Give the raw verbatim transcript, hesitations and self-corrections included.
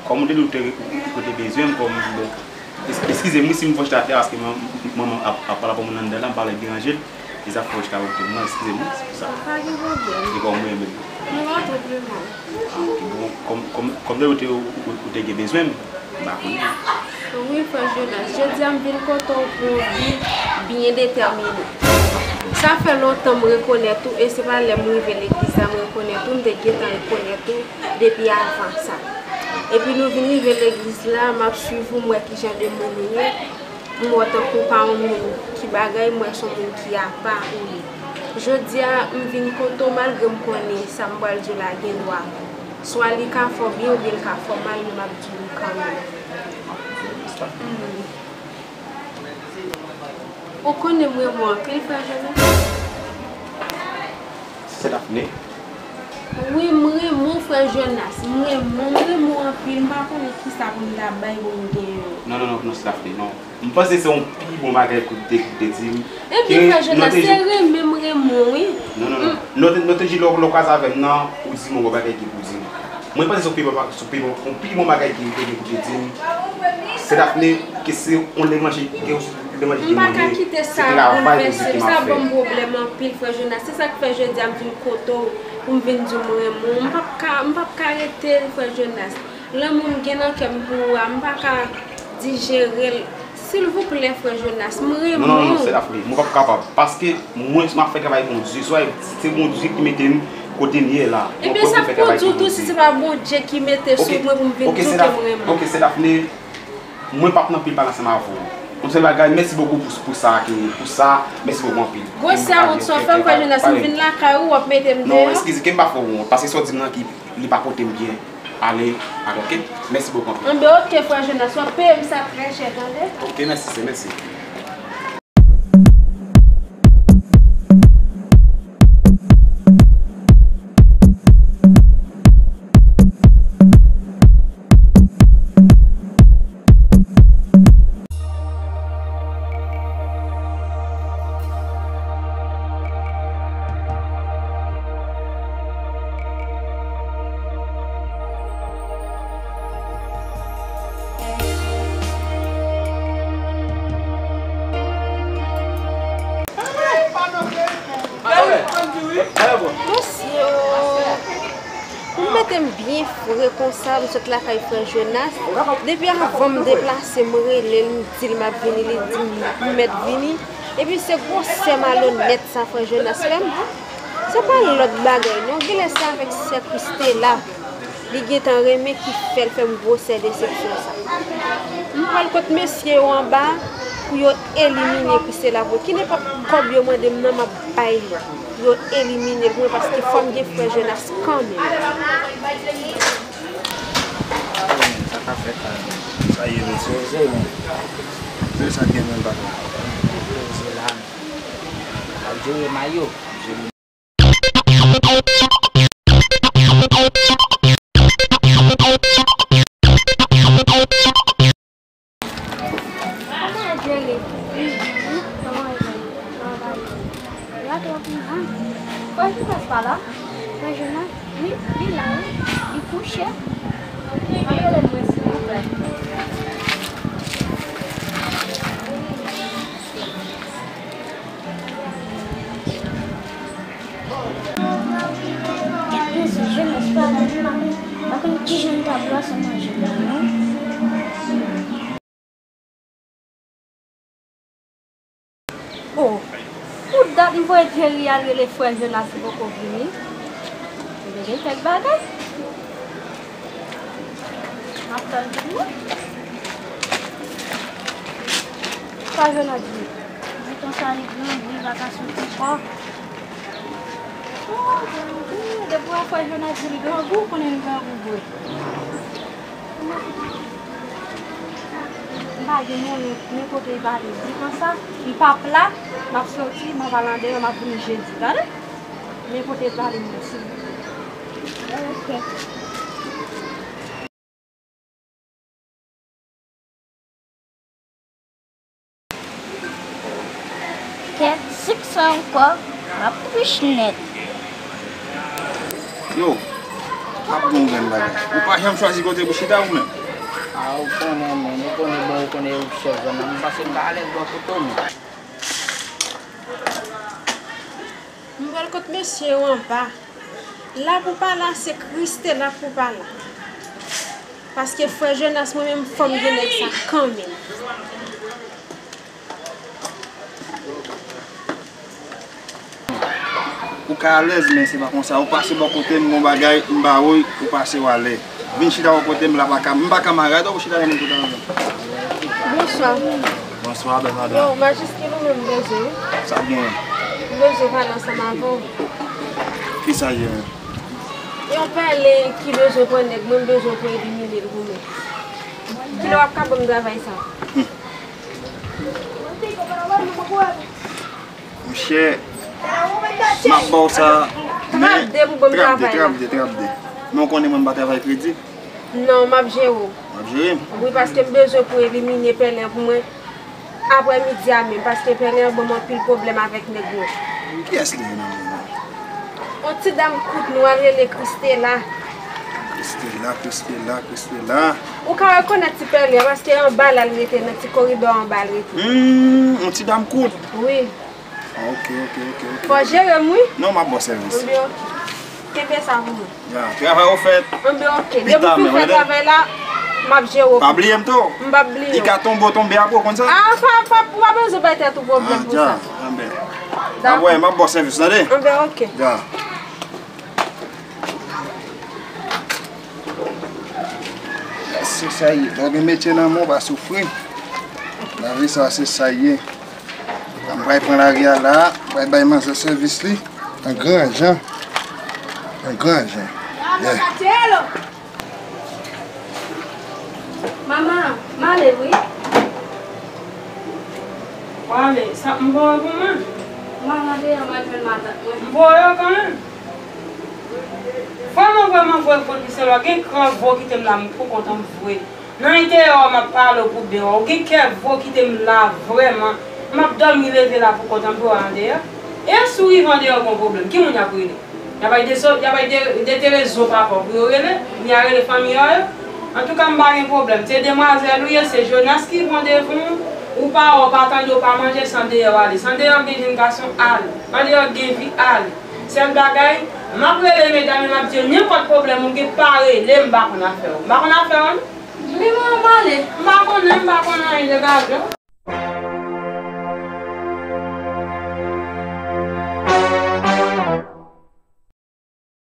Kòm ou te di ou te, ou te bezwen m, kòm, bon, es-, eskize m wi si m fò chita atè, paske man-, manman ap, ap pale avè moun anndan la, m pa vle deranje l, e sa fè w chita kote m nan, eskize m wi, se pou sa. Pa gen pwoblèm. E kòm ou renmen m. Mwen pa twò vle mal. Ah, ok, bon, kòm, kòm, kòm ou te, ou, ou, ou te gen bezwen m, m pa konnen. Wi, frè Jonas, jodi a m vin kote w pou yon bi byen detèmine. Sa fè lontan m rekonèt ou, e se pa lè m rive legliz la m rekonèt ou, m te gentan rekonèt ou depi avan sa. Epi nou vin rive legliz la, m ap swiv ou, m wè kijan de moun ou ye, m wè w tankou w pa yon moun ki bagay, m wè se yon moun ki apa ou ye. Jodi a, m vin kote w malgre m konnen sa m pral di w la gen dwa swa li ka fè w byen oubyen l ka fè w mal, men m ap di w li kanmenm. Mm. Ou konnen m renmen w anpil, frè Jonas. Sè Dafne. Wi, m renmen w, frè Jonas. M renmen w, m renmen w anpil. M pa konnen kisa pou m ta bay pou m genyen w. Non, non, non, non, Sè Dafne, non. M panse se yon pi bon bagay ke w te, ke w te di m. Ebyen, frè Jonas, se renmen m renmen w, wi. Non, non, non. Non, te, non, te di lè w, lè w kwaze avè m nan, ou di m yon bon bagay ki pou di m. Mwen panse se yon pi bon, se yon pi bon, yon pi bon bagay ki te gen pou te di m. Sè Dafne, ke se yon levanjil, ke yon levanjil ki mande, se travay pou Bondye ke m ap fè. M pa ka kite sa boulvèse m, sa ban m pwoblèm anpil, frè Jonas. Se sa k fè jodi a m vin kote w pou m vin di w m renmen w. M p ap ka, m p ap ka rete, frè Jonas. Lanmou m gen nan kè m pou ou a, m pa ka dijere l. Silvouplè, frè Jonas, m renmen w. Non, non, non, Sè Dafne, mwen p ap kapab. Paske mwen, m ap fè travay Bondye. Swa se Bondye ki mete m kote m ye la. Ebyen, sa k pou di w tou si se pa Bondye ki mete sou mwen pou m vin di w ke m renmen w. Ok, Sè Dafne, mwen p ap nan pil pale ansanm avè w. Yon sèl bagay, mèsi bokou pou, pou sa, ke, pou sa, mèsi bokou anpil. Gwosè wont sa w fè m, frè Jonas, m vin lakay ou, w ap mete m deyò? Non, eskize, ke m pa fè w wont, paske sa w di m nan ki, li pa pote m byen. Ale, ale, ok? Mèsi bokou anpil. Anben, ok, frè Jonas, w ap peye m sa trè chè, tande? Ok, mèsi, sè, mèsi. Mesye, pou m mete m byen fre konsa, m sot lakay frè Jonas. Depi avan m deplase, m rele l, m di l m ap vini, li di m m mèt vini. Epi se gwosè malonèt sa frè Jonas fè m. Se pa lòt bagay non, genlè se avèk sè Christela li gentan renmen ki fè l fè m gwosè desepsyon sa. M pral kot mesye yo anba pou yo elimine Christela pou ki nenpòt kòb yo mande m nan m ap bay li pou yo elimine l pou mwen paske fò m gen frè Jonas kanmenm. Sa ka fèt la. Sa ye mesye, se mwen. Se sa gen menm papa. Se la. Ap jere mayo. Kòman Jerry? Kòman Jerry? Kòman Jerry? Yo atò pi an. Frè Jonas pa la? Frè Jonas? Wi, li la wi. Li kouche. Ann rele l mwen silvouplè. Kèt mesye, Jonas pa la menm, m pa konn kijan m ta pral fè manje pou li non. Oh, pou dat m voye Jerry al rele frè Jonas li poko vini. Li gen kèk bagay. M ap tann li wi. Sa Jonas di? Bouton sa li grangou, li pa ka soti ankò. Oh, grangou. Depi w wè frè Jonas di li grangou, ou konnen li grangou vre. M pa gen mwayen, men kote li pale. Di konsa, m p ap la, m ap soti, m ap al andeyò, m ap vini jedi, tande? Men kote li pale, m silvouplè. Ok. Kèt, senk san ankò, m ap rich nèt. Yo, Ap gon grenn bagay. Ou pa janm chwazi kote pou chita ou menm? A, ou konnen, men, ou konnen, bon, ou konnen ou chèf zòn nan, men paske m pa alèz bò kote w, men. M pral kot mesye yo anba. La pou pa la, se Christela pou pa la. Paske frè Jonas, mwen menm, fò m gen nèg sa kanmenm. Ou ka alèz, men se pa konsa. Ou pase bò kote m, gon bagay, m ba ou, ou pase w ale. Vin chita bò kote m la, pa ka, m pa kanmarad ou, chita nan menm kote avè m. Bonswa. Bonswa, bèl madanm. Yo, majistra, nou menm bezwen. Sa gen? M bezwen pale ansanm avè w. Kisa gen? Yon pèlen ki bezwen pran nèg mwen, m bezwen pou elimine l pou mwen. Kilè w ap ka ban m travay sa? Monchè, m ap ba w sa, men trap de, trap de, trap de. Men w konnen mwen m pa travay kredi. Non, m ap jere w. W ap jere m? Wi, paske m bezwen pou elimine pèlen pou mwen aprè midi a menm, paske pèlen an ban m anpil pwoblèm avèk nèg mwen. Kiyès li ye nan men w? Yon ti dam kout nwa l rele Christela. Christela, Christela, Christela. Ou ka rekonèt ti pèlen an, paske anba la l rete, nan ti koridò anba l rete. Hmm, yon ti dam kout. Wi. Ok, ok, ok, ok. Fò jere m, wi. Non, m ap ba w sèvis. Ebyen, ok. Kenbe sa pou mwen. Ya, travay ou fèt. Ebyen, ok. Depi w fin fè travay la, m ap jere w. Pa bliye m tou. M p ap bliye w. Li ka tonbe, w tonbe apre, w konn sa? A, pa, pa, ou pa bezwen bay tèt ou pwoblèm pou sa. A, dja, anben. Dakò. A, wè, m ap ba w sèvis, tande? Ebyen, ok. Dja. Se sa ye. Lè w gen metye nan men w, pa soufri. Lavi sa, se sa ye. M pral pran lari a la, m pral bay manzè sèvis li. An gran jan. An gran jan. Yeah. Manman, m ale wi. W ale, sa m voye pou mwen? M al nan deyò, m al jwenn matant mwen. M voye w kanmenm. Vrèman, vrèman, vre, vre, Christela, gen kran vo kite m la, m pou kont m vre. Nan entèvyou a, m ap pale w pou deyò. Ou gen kè vo kite m la, vrèman. M ap dòmi leve la pou kont m, pou al andeyò. E si w rive andeyò, gon pwoblèm, ki moun y ap rele? Y ap bay de so, y ap bay de, de te rezon papa w pou yo rele, oubyen y a rele fanmi a yo. Antouka, m pa gen pwoblèm. Se demwazèl ou ye, se Jonas ki pran devan w. Ou pa wè, w pa tande, w pa manje, se andeyò w ale. Se andeyò w ap gen jenn gason, ale. Se andeyò w ap gen vi, ale. Sèl bagay, m ap rele medam yo, m ap di yo nenpòt pwoblèm ou gen, pa rele m, m pa konn afè w. M pa konn afè w, non. Li mwen, m ale. M pa konnen, m pa konn anyen de gason.